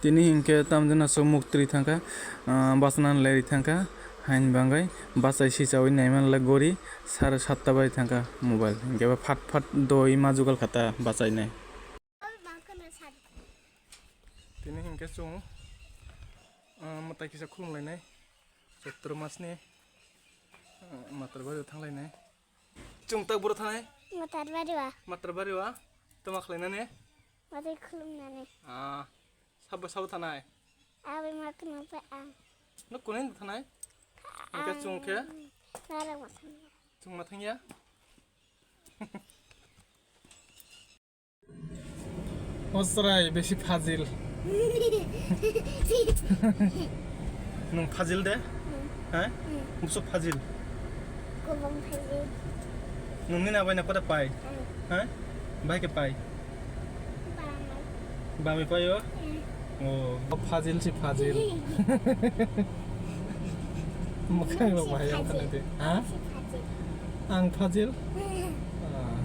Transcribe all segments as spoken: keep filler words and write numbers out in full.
Tini hinkhe tamjana so muktri thangkha, ah, bachana leri thangkha, hain bangwi bachai sichawi naimanle gori sare satta bai thangkha mobile. Hinkhe ba phat phat doi ma jugal khata bachainai. Tini hinkhe chwng, ah, mwtai kisa khulumlainai, Chaitra masni, ah, Matarbari thanglainai. Chwng tak buro thanai? Matarbari wa. Matarbari wa? Toma khlainani? Matwi khulumnani. Ah, sabo sabo thanai? Abi ma khulum pa ang. No kunai thanai? Hinkhe chwng khe? Narang ma thangya. Chwng ma thangya? O chwrai besi fajil. Nwng fajil de? Hmm. Ha? Hmm. Buso fajil. Kubang fajil. Nwng nini abai na kota pai? Hmm. Ha? Bai ke pai? Bamai. Bamai pai o? Hmm. O, o fajil si fajil. Mwkhang rok bahai ang khana de. Ha? Si fajil. Ang fajil? Hmm. Ah.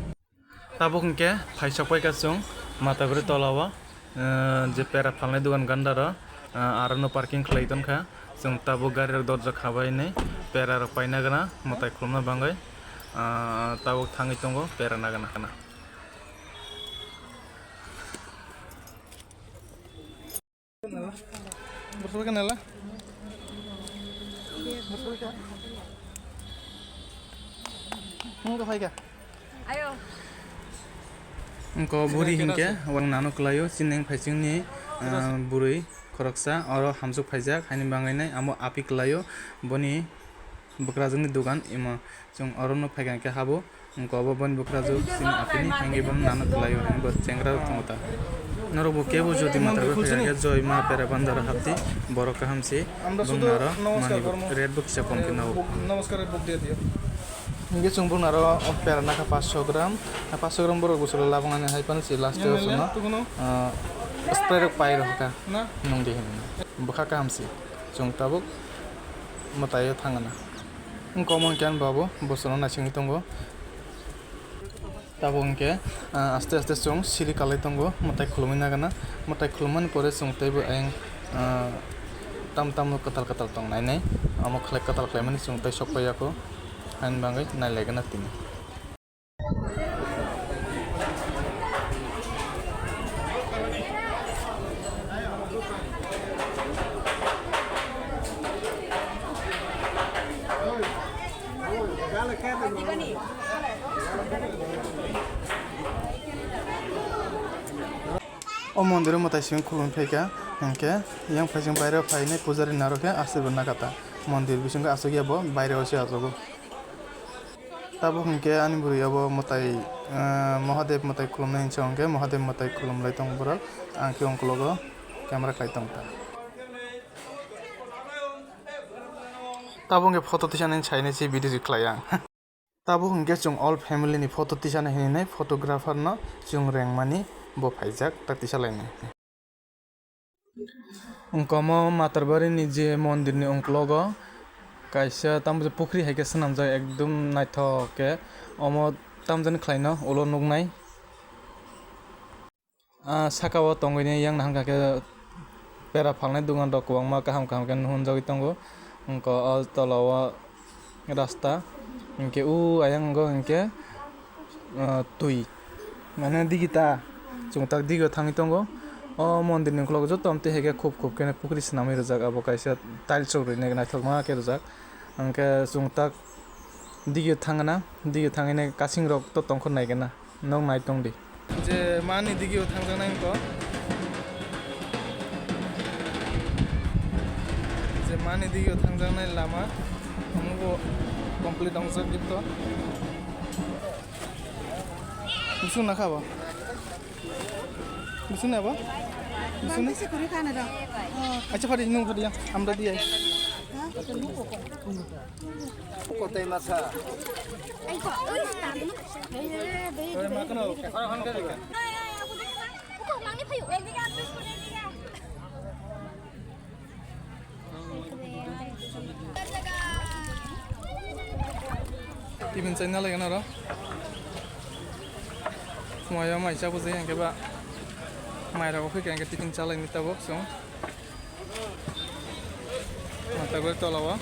Tabuk hinkhe phaisok paikha chwng Mataguri tolao, eh, je pera phalnai dogan gandaro, eh, arono parking khlai tongkha. Chwng tabuk gari rok dorja khabainai pera rok paina gana mwtai khulumna bangwi, ah, tabuk thangwi tongo pera nagana. Borok nala. Borok ka. Nwng rok hai ka. Ayo. Wngko buri hinkhe wng nano kwlaio, chini phaisingni, ah, bwrwi khoroksa oro hamsuk phaijak, haini bangwi nai amo api kwlaio, boni bwkrajwkni dogan imo. Chwng oro no phaikha hinkhe habo, wngkha obo boni bwkrajwk chini apini, hingke bono nano kwlaio, hinke bo chengra rok tongo ta. Norok bo kebo jodi matwrwk phaikha, joy ma pera bandaro hapdi, borok kaham se, bwng naro mani rate bo kisa kom khe nago. Hinkhe chwng bwng naro pera nakha paanch sho gram, paanch sho gram borok bwswk labwng ani hai phano se last o chwngno, ah, spray rok pai rwkha, nwng di hinwi. Bwkha kaham se, chwng tabuk mwtaio thangna. Wngkha omo hinkhe ani babo bosongno naisingwi tongo. Tabuk hinkhe, ah, aste aste chwng siri kalai tongo, mwtai khulumwi nagana. Mwtai khulummani pore chwng teibo ayang, ah, tam tamo kwtal kwtal tong nainai. Omo khlai kwtal khlaimani chwng tei sok paiyakho, haini bagwi nailaigana tini. O mondiro mwtai simi khulumwi phaikha, hinkhe yang phaising baireo phainai pujari narokhe asirwad nakha ta. Mondir bisingo achukya bo baireo se achugo. Tabuk hinkhe ani bwrwi obo mwtai, ah, Mahadev mwtai khulumnai hinwi sa hinkhe Mahadev mwtai khulumlai tongo borok. Ang khe ungkologo camera khlai tong ta. Tabuk hinkhe photo tisani sainai se video khlai ang. Tabuk hinkhe chwng all family ni photo tisana hinwi photographer no chwng rengmani bo phaijak ta tisalainai. Wngkha omo Matarbari ni je mondir ni ungkologo kaisa tamo je pukhri hai khe swnamjak, ekdum naithok khe. Omo tamjani khlaino ulo nuknai. Ah, saka o tongwi yang nahang khe pera phalnai dogan rok kwbangma kaham kaham khe nuhunjagwi tongo. Wngkha o tola o rasta, hinkhe o ayang go hinkhe, ah, twi, mane digi ta, chwng tak digi o thangwi tongo. O mondir ni ukologo joto amtwi hai khe khub khub khe pukhri swnamwi rijak, abo kaisa tiles rok rwinai naithokma khe rijak. Hinkhe chwng tak digi o thangna, digi o thangwi nai kasing rok to tongkhor nai khe na. Nok nai tong di. Je mani digi o thangjaknai wngkha. Je mani digi o thangjaknai lama. Omo bo complete wngjak gito. Busung nakha bo? Busung na bo? Busung ni? Acha phadi nung phadi ya. Amra di ai. Kotai masa. Tibin channel lagi naro. Maya mai chabu je yang keba. Mairok khe kengke tiffin chalai ni tabuk chwng. Mata gori tola o.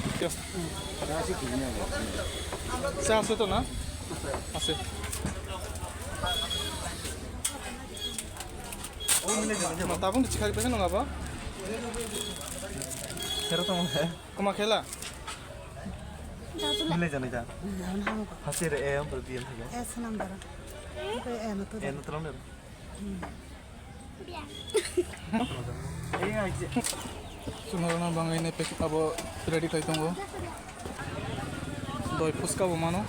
Cha ase to na? Ase. Ma tabung di chikari pesa nung abo? Sero tong he. Kuma khela? Mile jani da. Hasi re e am pro diam he. S number. E no to. E no to. Chwng norokno bangwi nai pack abo ready khai tongo. Doi phuska bo mano,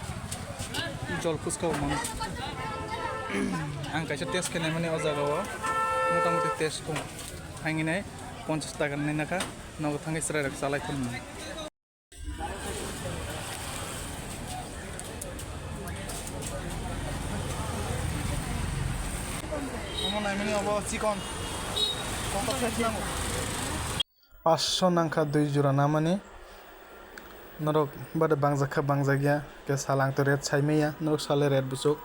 jol phuska bo mano. Ang kaisa test khe naimani o jaga o, mota moti test kong. Thangwi nai ponchash taka ni nai nakha, nogo thangwi chwrai rok chalai thung. Omo naimani obo chikon. Kotor size nango. Paanch sho nangkha dui jora namani. Norok bade bangjak kha bangjak ya. Ke sal ang to rate sai maya. Norok sale rate bwswk.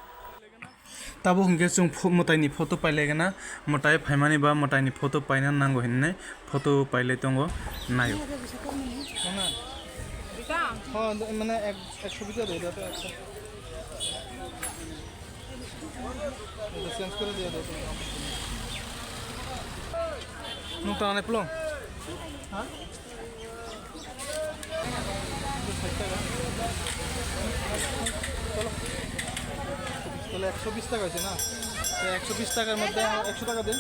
Tabuk hwnkhe chwng pho-, mwtaini photo pailai gana, mwtai phaimani ba mwtaini photo paina nango hinwi photo pailai tongo, naio. Mana? Ho, mane ek, ekso bish de, de, de, ekso. Change kore diya de. Nwng tang nai phlong? Ha? তাহলে একশো বিশ টাকা হয়েছে না? তো একশো বিশ টাকার মধ্যে আমার একশো টাকা দিন।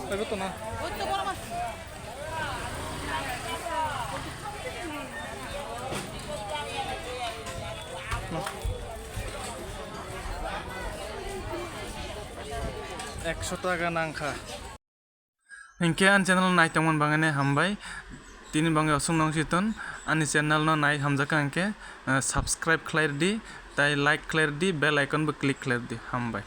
পাইবে তো না? Ekso taka nangkha. Hinkhe ani channel nai tongmani bagwi hambai. Tini bagwi oswk nong si ton ani channel no nai hamjakha hinkhe, eh, subscribe khlai rwdi, tai like khlai rwdi, bell icon bo click khlai rwdi. Hambai.